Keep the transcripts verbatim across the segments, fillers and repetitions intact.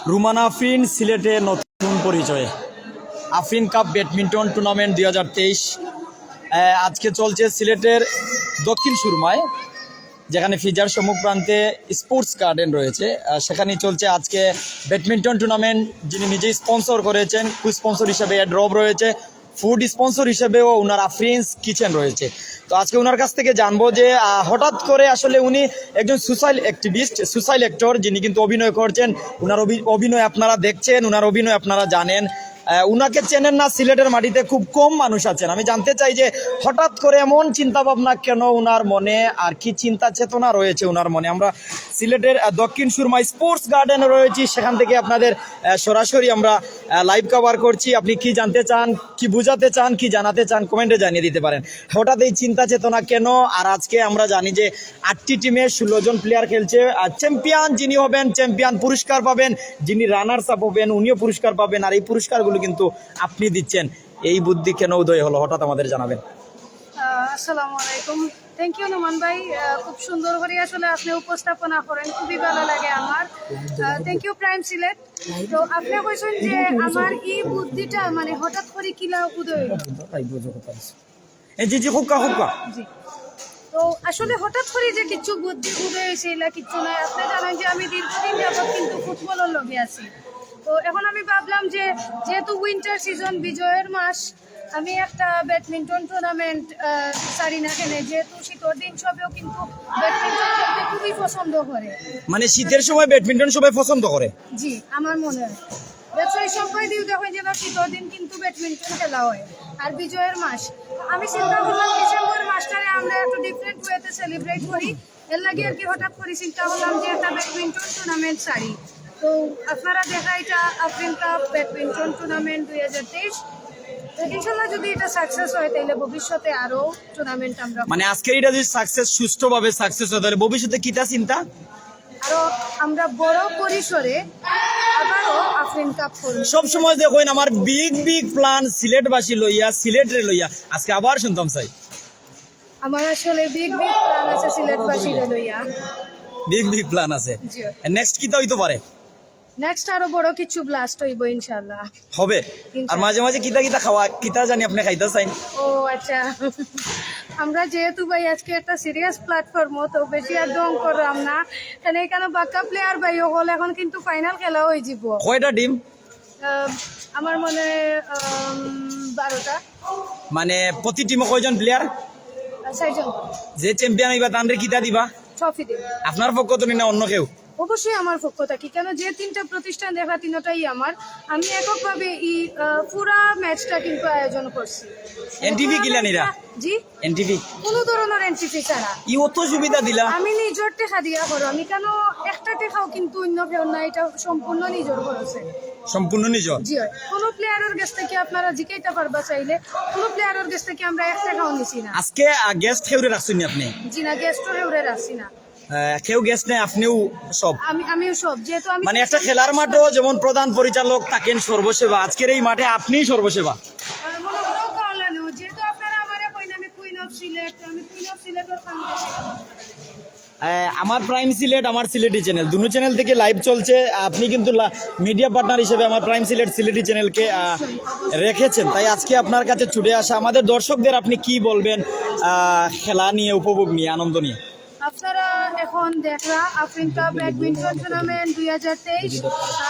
রুমানা আফরিন সিলেটে নতুন পরিচয়। আফরিন কাপ ব্যাডমিন্টন টুর্নামেন্ট দুই হাজার তেইশ আজকে চলছে সিলেটের দক্ষিণ সুরমায়, যেখানে ফিজার সম্মুখ প্রান্তে স্পোর্টস গার্ডেন রয়েছে। আহ, সেখানেই চলছে আজকে ব্যাডমিন্টন টুর্নামেন্ট। যিনি নিজেই স্পন্সর করেছেন, কো স্পন্সর হিসেবে অ্যাড রব রয়েছে, ফুড স্পন্সর হিসেবেও ওনার আফরিনস কিচেন রয়েছে। তো আজকে ওনার কাছ থেকে জানবো যে আহ, হঠাৎ করে আসলে উনি একজন সোশ্যাল অ্যাক্টিভিস্ট, সোশ্যাল অ্যাক্টর, যিনি কিন্তু অভিনয় করছেন। ওনার অভি- অভিনয় আপনারা দেখছেন, ওনার অভিনয় আপনারা জানেন। আহ, ওনাকে চেনেন না সিলেটের মাটিতে খুব কম মানুষ আছেন। আমি জানতে চাই যে হঠাৎ করে এমন চিন্তা ভাবনা কেন ওনার মনে, আর কি চিন্তা চেতনা রয়েছে ওনার মনে। আমরা সিলেটের আহ, দক্ষিণ সুরমা স্পোর্টস গার্ডেনে রয়েছি, সেখান থেকে আপনাদের আহ, সরাসরি আমরা লাইভ কভার করছি। আপনি কি জানতে চান, কি বুঝাতে চান, কি জানাতে চান, কমেন্টে জানিয়ে দিতে পারেন। হঠাৎ এই চিন্তা চেতনা কেন? আর আজকে আমরা জানি যে আটটি টিমে ষোলো জন প্লেয়ার খেলছে। আর চ্যাম্পিয়ন যিনি হবেন, চ্যাম্পিয়ন পুরস্কার পাবেন, যিনি রানার্স আপ হবেন উনিও পুরস্কার পাবেন। আর এই পুরস্কারগুলো কিন্তু আপনি দিচ্ছেন। এই বুদ্ধি কেন উদয় হলো, হঠাৎ আমাদের জানাবেন। আহ, আসসালামু আলাইকুম। থ্যাংক ইউ নোমান ভাই। আহ, খুব সুন্দর করে আসলে আপনি উপস্থাপনা করেন, খুবই ভালো লাগে আমার। Thank you prime Sylhet. তো আপনি কইছেন যে আমার এই বুদ্ধিটা মানে হঠাৎ করে কিলা উদয় হইল। এ জি জি, খুবকা খুবকা। জি। তো আসলে হঠাৎ করে যে কিছু বুদ্ধি উদয় হয়েছে, এলা কিচ্ছু নয়। আপনি জানেন যে আমি দীর্ঘদিন যাবত কিন্তু ফুটবলের লগে আছি। তো এখন আমি ভাবলাম যে যেহেতু উইন্টার সিজন, বিজয়ের মাস, আমি একটা ব্যাডমিন্টন টুর্নামেন্ট সারি না কেনে, যেহেতু শীতর দিন সবেও কিন্তু ব্যাডমিন্টন খেলতে খুবই পছন্দ করে। মানে শীতের সময় ব্যাডমিন্টন সবাই পছন্দ করে। জি, আমার মনে হয় ব্যবসায়ী সবাই দিয়ে দেখেন যেন শীতর দিন কিন্তু ব্যাডমিন্টন খেলা হয়, আর বিজয়ের মাস। আমি চিন্তা করলাম ডিসেম্বর মাসটারে আমরা একটু ডিফারেন্ট ওয়েতে সেলিব্রেট করি, এর লাগি আর কি হঠাৎ করে চিন্তা করলাম যে একটা ব্যাডমিন্টন টুর্নামেন্ট সারি। তো আপনারা দেখা এটা আফরিন কাপ ব্যাডমিন্টন টুর্নামেন্ট দুই হাজার তেইশ। তো ইনশাল্লাহ যদি এটা সাকসেস হয় তাহলে ভবিষ্যতে আরো টুর্নামেন্ট আমরা মানে আজকের এটা যদি সাকসেস, সুষ্ঠুভাবে সাকসেস হয়, তাহলে ভবিষ্যতে কিতা চিন্তা? আরো আমরা বড় পরিসরে আবারও আফরিন কাপ করব। সব সময় দেখইন আমার বিগ বিগ প্ল্যান সিলেটবাসী লইয়া, সিলেটরে লইয়া। আজকে আবার শুনতাম চাই। আমার আসলে বিগ বিগ প্ল্যান আছে সিলেটবাসীরে লইয়া। বিগ বিগ প্ল্যান আছে। জি। নেক্সট কিতা হইতে পারে? নেক্সট আরো বড় কিছু ব্লাস্ট হইব ইনশাআল্লাহ। হবে। আর মাঝে মাঝে কিতা কিতা খাওয়া, কিতা জানি আপনি খাইতা চাইন? ও আচ্ছা। আমরা যেহেতু ভাই আজকে একটা সিরিয়াস প্ল্যাটফর্ম, তো বেশি আর ঢং করলাম না। এখানে এখানে বাক্কা প্লেয়ার ভাই হল, এখন কিন্তু ফাইনাল খেলা হয়ে যাব। কয়টা টিম? আহ, আমার মনে হয় আম, বারোটা। মানে প্রতি টিমে কয়জন প্লেয়ার? আহ, ছয়জন। যে চ্যাম্পিয়ন হইবা তানরে কিতা দিবা? ট্রফি দিব। আপনার পক্ষ তো না অন্য কেউ? অবশ্যই আমার পক্ষ থাকি, কেন যে তিনটা প্রতিষ্ঠান দেখা তিনটাই আমার। আমি এককভাবে এই আহ, পুরা ম্যাচটা কিন্তু আয়োজন করছি। এনটিভি কিলা নিরা? জি। এনটিভি কোনো ধরনের এনটিভি ছাড়া। ই অত সুবিধা দিলা? আমি নিজর টেকা দিয়া করো, আমি কেন একটা টেকাও কিন্তু অন্য কেউ না, এটা সম্পূর্ণ নিজর খরচে। সম্পূর্ণ নিজর? জি হয়। কোনো প্লেয়ারের গেছ থেকে আপনারা জিকাইতে পারবা চাইলে, কোনো প্লেয়ারের গেছ থেকে আমরা এক টেকাও নিছি না। আজকে গেস্ট কেউরে রাখছেন নি আপনি? জি না, গেস্টও কেউরে রাখছি না। আহ, কেউ গেস্ট নাই, আপনিও সব? আমি আমিও সব, যেহেতু আমি মানে একটা খেলার মাঠও যেমন প্রধান পরিচালক থাকেন সর্বসেবা, আজকের এই মাঠে আপনিই সর্বসেবা। আহ, মনে করো কালানো, যেহেতু আপনারা আমারে কইন আমি কুইন অফ সিলেট, আমি কুইন অফ সিলেটর কাম। আহ, আমার প্রাইম সিলেট, আমার সিলেটি চ্যানেল, দুনো চ্যানেল থেকে লাইভ চলছে। আপনি কিন্তু মিডিয়া পার্টনার হিসেবে আমার প্রাইম সিলেট সিলেটি চ্যানেলকে আহ, রেখেছেন, তাই আজকে আপনার কাছে ছুটে আসা। আমাদের দর্শকদের আপনি কি বলবেন আহ, খেলা নিয়ে, উপভোগ নিয়ে, আনন্দ নিয়ে? আপনারা এখন দেখরা আফরিন কাপ ব্যাডমিন্টন টুর্নামেন্ট দুই হাজার তেইশ।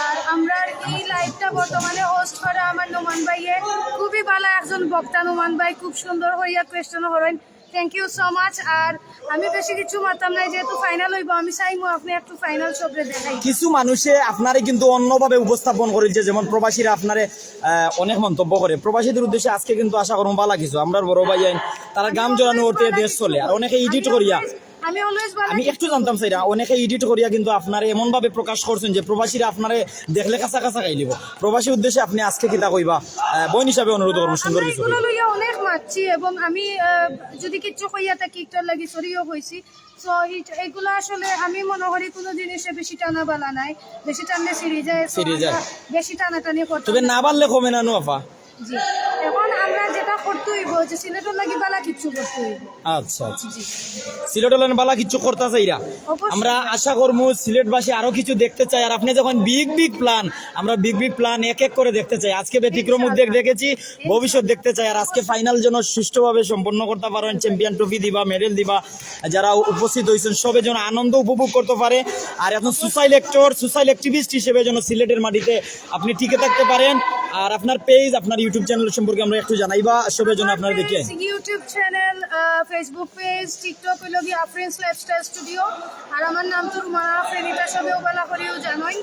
আর আমরার এই লাইভটা বর্তমানে হোস্ট করা আমার নোমান ভাইয়ে, খুবই ভালো একজন বক্তা নোমান ভাই, খুব সুন্দর হইয়া কোয়েশ্চেন করেন। Thank you so much. আর আমি বেশি কিছু মাতাম নাই, যেহেতু ফাইনাল হইব, আমি চাইমু আপনি একটু ফাইনাল সবরে দেখাই। কিছু মানুষে আপনারে কিন্তু অন্যভাবে উপস্থাপন করেছে, যেমন প্রবাসীরা আপনারে আহ, অনেক মন্তব্য করে। প্রবাসীদের উদ্দেশ্যে আজকে কিন্তু আশা করবো ভালা কিছু। আমরার বড় ভাই আইন, তারা গাম জড়ানো অর্থে দেশ চলে, আর অনেকে এডিট করিয়া আমি অলওয়েজ ভালো আমি একটু জানতাম চাইরা, অনেকে এডিট করিয়া কিন্তু আপনারে এমন ভাবে প্রকাশ করছেন যে প্রবাসীরা আপনারে দেখলে কাঁচা কাঁচা খাইলিব। প্রবাসী উদ্দেশ্যে আপনি আজকে কিতা কইবা? আহ, বোন হিসাবে অনুরোধ করবো সুন্দর আমরা কিছু এগুলো কইবা। লইয়া অনেক মাতছি এবং আমি আহ, যদি কিচ্ছু কইয়া থাকি একটার লাগি সরিও কইছি। তো এইগুলো আসলে আমি মনে করি কোনো জিনিসে বেশি টানা বালা নাই, বেশি টানলে ছিঁড়ি যায়। So ছিঁড়ি যায়। আমরা বেশি টানাটানি করতে তবে না পারলে কমে না নু আপা। জি। এখন আমরা যেটা করতে হইব, যে সিলেটর লাগি বালা কিছু করতে হইব। আচ্ছা, আচ্ছা। সিলেটর লাগি বালা কিছু করতা চাইরা। আমরা আশা করমু সিলেটবাসী আরো কিছু দেখতে চাই। আর আপনি যখন বিগ বিগ প্ল্যান, আমরা বিগ বিগ প্ল্যান এক এক করে দেখতে চাই। আজকে ব্যতিক্রম উদ্যোগ দেখেছি, ভবিষ্যৎ দেখতে চাই। আর আজকে ফাইনাল যেন সুষ্ঠুভাবে সম্পন্ন করতে পারেন, চ্যাম্পিয়ন ট্রফি দিবা, মেডেল দিবা, যারা উপস্থিত হয়েছেন সবে যেন আনন্দ উপভোগ করতে পারে। আর এখন সোশ্যাল অ্যাক্টর, সোশ্যাল অ্যাক্টিভিস্ট হিসেবে যেন সিলেটের মাটিতে আপনি টিকে থাকতে পারেন। আর আপনার পেজ, আপনার ইউটিউব চ্যানেল সম্পর্কে আমরা একটু জানাইবা, সবে যেন আপনারা দেখেন। YouTube channel, Facebook page, TikTok হইল গিয়া আফরিনস লাইফস্টাইল স্টুডিও। আর আমার নাম তো রুমানা আফরিন, এটা সবেও বালা করিও জানোই।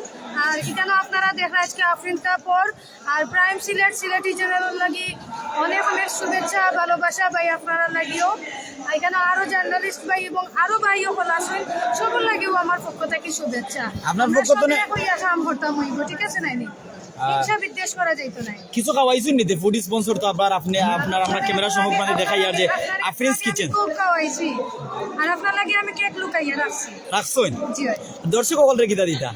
আর এখানে আপনারা দেখরা আজকে আফরিন কাপুর আর প্রাইম সিলেট, সিলেটি চ্যানেলর লাগি অনেক অনেক শুভেচ্ছা, ভালোবাসা ভাই আপনারা লাগিও। এখানে আরো জার্নালিস্ট ভাই এবং আরো ভাই সকল আছেন, সকল লাগিও আমার পক্ষ থেকে শুভেচ্ছা। আপনার আমরা পক্ষ থেকে সবে করিয়া কাম করতাম হইব, ঠিক আছে নাইনি? হিংসা বিদ্বেষ করা যাইতো না। কিছু খাওয়াইছইন নিতে? ফুড স্পন্সর তো আবার আপনি, আপনার আমরা ক্যামেরা সম্মুখ মানে দেখাই আর যে আফরিনস কিচেন। খুব খাওয়াইছি। আর আপনার লাগি আমি কেক লুকাইয়া রাখছি। রাখছইন? জি ভাই। দর্শক সকলরে কিতা দিতা?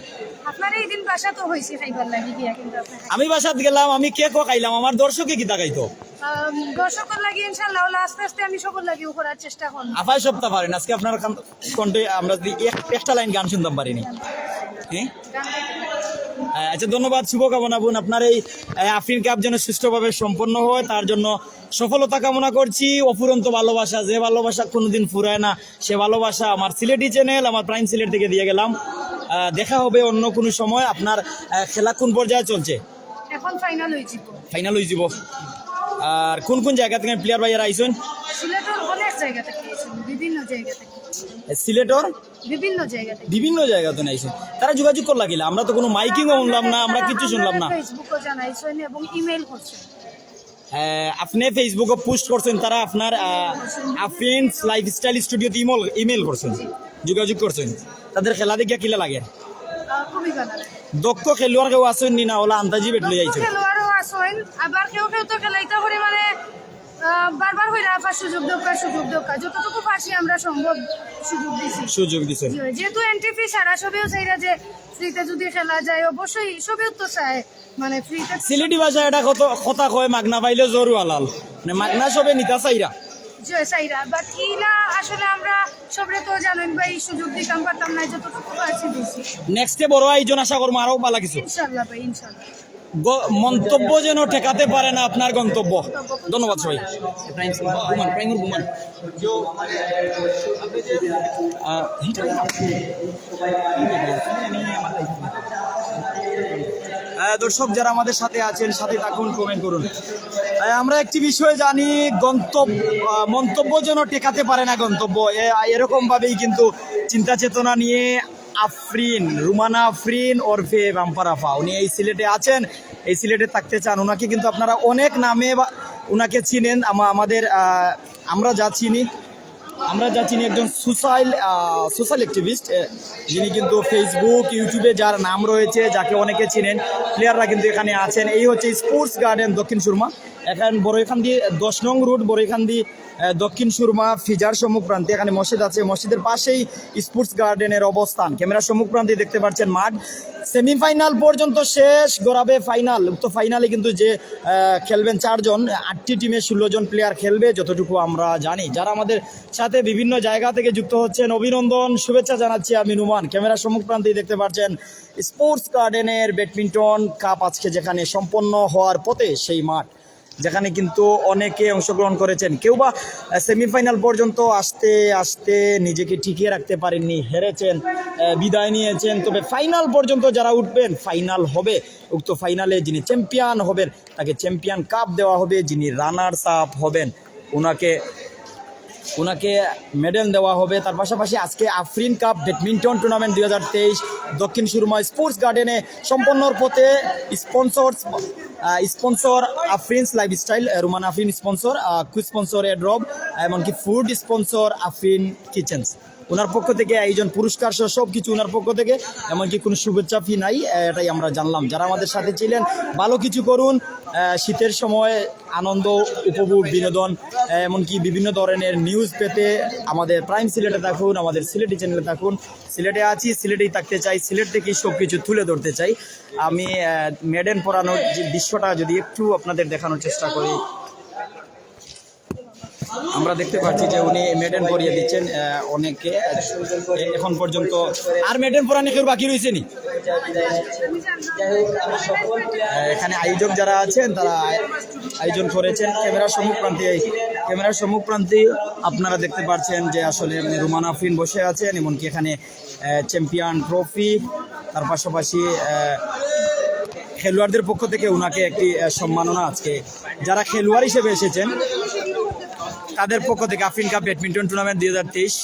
আপনারা এই দিন বাসা তো হইছে খাইবার লাগি গিয়া, কিন্তু আপনি আমি বাসাত গেলাম, আমি কেকও খাইলাম, আমার দর্শকে কিতা খাইতো? আম, দর্শকর লাগি ইনশাআল্লাহ ওলা আস্তে আস্তে আমি সবর লাগিও করার চেষ্টা করব। আফায় সবতা পারেন, আজকে আপনার কান-, কণ্ঠে আমরা যদি এক-, একটা লাইন গান শুনতাম পারিনি। হ্যাঁ? আহ, আচ্ছা, ধন্যবাদ, শুভকামনা বোন। আপনার এই, আহ, আফরিন কাপ যেন সুষ্ঠুভাবে সম্পন্ন হয়, তার জন্য সফলতা কামনা করছি। অফুরন্ত ভালোবাসা, যে ভালোবাসা কোনোদিন ফুরায় না, সে ভালোবাসা আমার সিলেটি চ্যানেল, আমার প্রাইম সিলেট থেকে দিয়ে গেলাম। আহ, দেখা হবে অন্য কোনো সময়। আপনার, আহ, খেলা কোন পর্যায়ে চলছে? এখন ফাইনাল হয়ে যাব। ফাইনাল হয়ে যাব। আর কোন কোন জায়গা থেকে প্লেয়ার ভাইয়ারা আইছেন? সিলেটের অনেক জায়গা থেকে এসেছেন, বিভিন্ন জায়গা থেকে। এ, সিলেটর বিভিন্ন জায়গা থেকে। তারা যোগাযোগ করলা কিলা? আমরা তো কোনো মাইকিংও শুনলাম না, আমরা কিচ্ছু শুনলাম না। ফেসবুকও জানাইছেন এবং ইমেইল করছেন। হ্যাঁ, আপনি ফেসবুকে পোস্ট করছেন, তারা আপনার, আহ, আফরিনস লাইফস্টাইল স্টুডিওতে ইমেল, ইমেল করছেন, যোগাযোগ করছেন। তাদের খেলা দেখিয়া কিলা লাগে? আহ, খুবই ভালো লাগে। দক্ষ খেলোয়াড় কেউ আছেন নি না, ওলা আন্তাজি বেট লই আইছেন? খেলোয়াড়ও আছেন, আবার কেউ কেউ তো খেলাইতে করে মানে, আহ, বারবার হইরা আবার সুযোগ দরকার, সুযোগ দরকার। যতটুকু পারছি আমরা সম্ভব সুযোগ দিছি। সুযোগ দিছেন। জি, যেহেতু এন্ট্রি ফি ছাড়া, সবেও চাইরা যে ফ্রিতে যদি খেলা যায়, অবশ্যই সবেও তো চায়। মানে ফ্রিতে সিলেটি ভাষায় এটা কত কথা কয়, মাগনা পাইলে জরু আলাল, মানে মাগনা সবে নিতা চাইরা। জি, চাইরা। But ইলা আসলে আমরা সবরে তো জানেন ভাই, সুযোগ দিতাম পারতাম না, যতটুকু পারছি দিছি। নেক্সটে বড় আয়োজন আশা করবো, আরো ভালো কিছু। ইনশাআল্লাহ ভাই, ইনশাআল্লাহ। গ-, মন্তব্য যেন ঠেকাতে পারে না আপনার গন্তব্য। ধন্যবাদ সবাই। প্রাইম সিং, ঘুমান, প্রাইমর ঘুমান। আহ, আহ, দর্শক যারা আমাদের সাথে আছেন, সাথে থাকুন, কমেন্ট করুন। আহ, আমরা একটি বিষয় জানি, গন্তব্য, আহ, মন্তব্য যেন ঠেকাতে পারে না গন্তব্য। এ-, এরকম ভাবেই কিন্তু চিন্তা চেতনা নিয়ে আফরিন, রুমানা আফরিন ওরফে বাম্পার আফা, উনি এই সিলেটে আছেন, এই সিলেটে থাকতে চান। ওনাকে কিন্তু আপনারা অনেক নামে বা-, ওনাকে চিনেন। আমা-, আমাদের, আহ, আমরা যা চিনি, আমরা যা চিনি একজন সোশ্যাল, আহ, সোশ্যাল অ্যাক্টিভিস্ট, আহ, যিনি কিন্তু ফেসবুক, ইউটিউবে যার নাম রয়েছে, যাকে অনেকে চিনেন, প্লেয়াররা কিন্তু এখানে আছেন। এই হচ্ছে স্পোর্টস গার্ডেন দক্ষিণ সুরমা। এখন বড়ইখান্দি দশ নং রোড, বড়ইখান্দি, আহ, দক্ষিণ সুরমা ফিজার সম্মুখ প্রান্তে এখানে মসজিদ আছে, মসজিদের পাশেই স্পোর্টস গার্ডেনের অবস্থান। ক্যামেরার সম্মুখ প্রান্তে দেখতে পাচ্ছেন মাঠ। সেমিফাইনাল পর্যন্ত শেষ, গড়াবে ফাইনাল। উক্ত ফাইনালে কিন্তু যে, আহ, খেলবেন চারজন, আটটি টিমে ষোলো জন প্লেয়ার খেলবে যতটুকু আমরা জানি। যারা আমাদের সাথে বিভিন্ন জায়গা থেকে যুক্ত হচ্ছেন, অভিনন্দন, শুভেচ্ছা জানাচ্ছি আমি নুমান। ক্যামেরার সম্মুখ প্রান্তেই দেখতে পাচ্ছেন স্পোর্টস গার্ডেনের ব্যাডমিন্টন কাপ আজকে যেখানে সম্পন্ন হওয়ার পথে সেই মাঠ, যেখানে কিন্তু অনেকে অংশগ্রহণ করেছেন, কেউ বা, আহ, সেমিফাইনাল পর্যন্ত আসতে আসতে নিজেকে টিকিয়ে রাখতে পারেননি, হেরেছেন, আহ, বিদায় নিয়েছেন। তবে ফাইনাল পর্যন্ত যারা উঠবেন, ফাইনাল হবে, উক্ত ফাইনালে যিনি চ্যাম্পিয়ন হবেন তাকে চ্যাম্পিয়ন কাপ দেওয়া হবে, যিনি রানার্স আপ হবেন ওনাকে, ওনাকে মেডেল দেওয়া হবে। তার পাশাপাশি আজকে আফরিন কাপ ব্যাডমিন্টন টুর্নামেন্ট দুই হাজার তেইশ দক্ষিণ সুরমা স্পোর্টস গার্ডেনে সম্পন্নর পথে স্পন্সর, আহ, স্পন্সর আফরিনস লাইফস্টাইল, আহ, রুমান আফরিন স্পন্সর, আহ, কু স্পন্সর এডরব, এমনকি ফুড স্পন্সর আফরিন কিচেন্স। ওনার পক্ষ থেকে আয়োজন, পুরস্কার সহ সব কিছু ওনার পক্ষ থেকে, এমনকি কোনো শুভেচ্ছা ফি নাই, আহ, এটাই আমরা জানলাম। যারা আমাদের সাথে ছিলেন, ভালো কিছু করুন, আহ, শীতের সময় আনন্দ উপভোগ, বিনোদন, আহ, এমনকি বিভিন্ন ধরনের নিউজ পেতে আমাদের প্রাইম সিলেটে থাকুন, আমাদের সিলেটি চ্যানেলে থাকুন। সিলেটে আছি, সিলেটেই থাকতে চাই, সিলেট থেকেই সব কিছু তুলে ধরতে চাই। আমি, আহ, মেডেন পরানোর যে দৃশ্যটা যদি একটু আপনাদের দেখানোর চেষ্টা করি। আমরা দেখতে পাচ্ছি যে উনি মেডেন পরিয়ে দিচ্ছেন আহ, অনেকে। এ- এখন পর্যন্ত আর মেডেন পরানি কেউ বাকি রয়েছে নি। আহ, এখানে আয়োজক যারা আছেন, তারা আয়োজন করেছেন। ক্যামেরার সম্মুখ প্রান্তে, ক্যামেরার সম্মুখ প্রান্তে আপনারা দেখতে পাচ্ছেন যে আসলে রুমানা আফরিন বসে আছেন, এমনকি এখানে চ্যাম্পিয়ন ট্রফি, তার পাশাপাশি আহ, খেলোয়াড়দের পক্ষ থেকে ওনাকে একটি আহ, সম্মাননা আজকে, যারা খেলোয়াড় হিসেবে এসেছেন তাদের পক্ষ থেকে আফরিন কাপ ব্যাডমিন্টন টুর্নামেন্ট দুই হাজার তেইশ,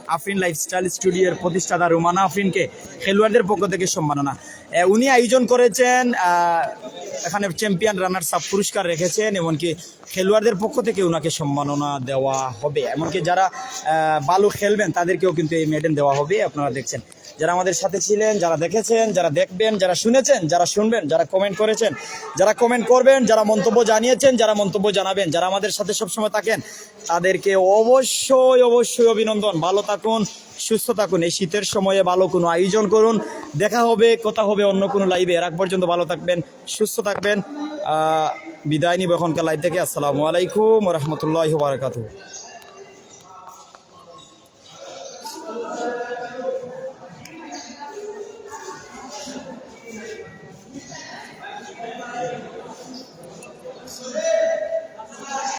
আফরিন লাইফস্টাইল স্টুডিওর প্রতিষ্ঠাতা রুমানা আফরিনকে খেলোয়াড়দের পক্ষ থেকে সম্মাননা। আহ, উনি আয়োজন করেছেন আহ, এখানে চ্যাম্পিয়ন রানার্স আপ পুরস্কার রেখেছেন, এমনকি খেলোয়াড়দের পক্ষ থেকে ওনাকে সম্মাননা দেওয়া হবে। এমনকি যারা আহ, ভালো খেলবেন তাদেরকেও কিন্তু এই মেডেল দেওয়া হবে। আপনারা দেখছেন, যারা আমাদের সাথে ছিলেন, যারা দেখেছেন, যারা দেখবেন, যারা শুনেছেন, যারা শুনবেন, যারা কমেন্ট করেছেন, যারা কমেন্ট করবেন, যারা মন্তব্য জানিয়েছেন, যারা মন্তব্য জানাবেন, যারা আমাদের সাথে সবসময় থাকেন, তাদেরকে অবশ্যই অবশ্যই অভিনন্দন। ভালো থাকুন, সুস্থ থাকুন। এই শীতের সময়ে ভালো কোনো আয়োজন করুন। দেখা হবে, কথা হবে অন্য কোনো লাইভে। এর আগ পর্যন্ত ভালো থাকবেন, সুস্থ থাকবেন। আহ, বিদায় নিব এখনকার লাইভ থেকে। আসসালামু আলাইকুম ওয়া রাহমাতুল্লাহি ওয়া বারাকাতুহু।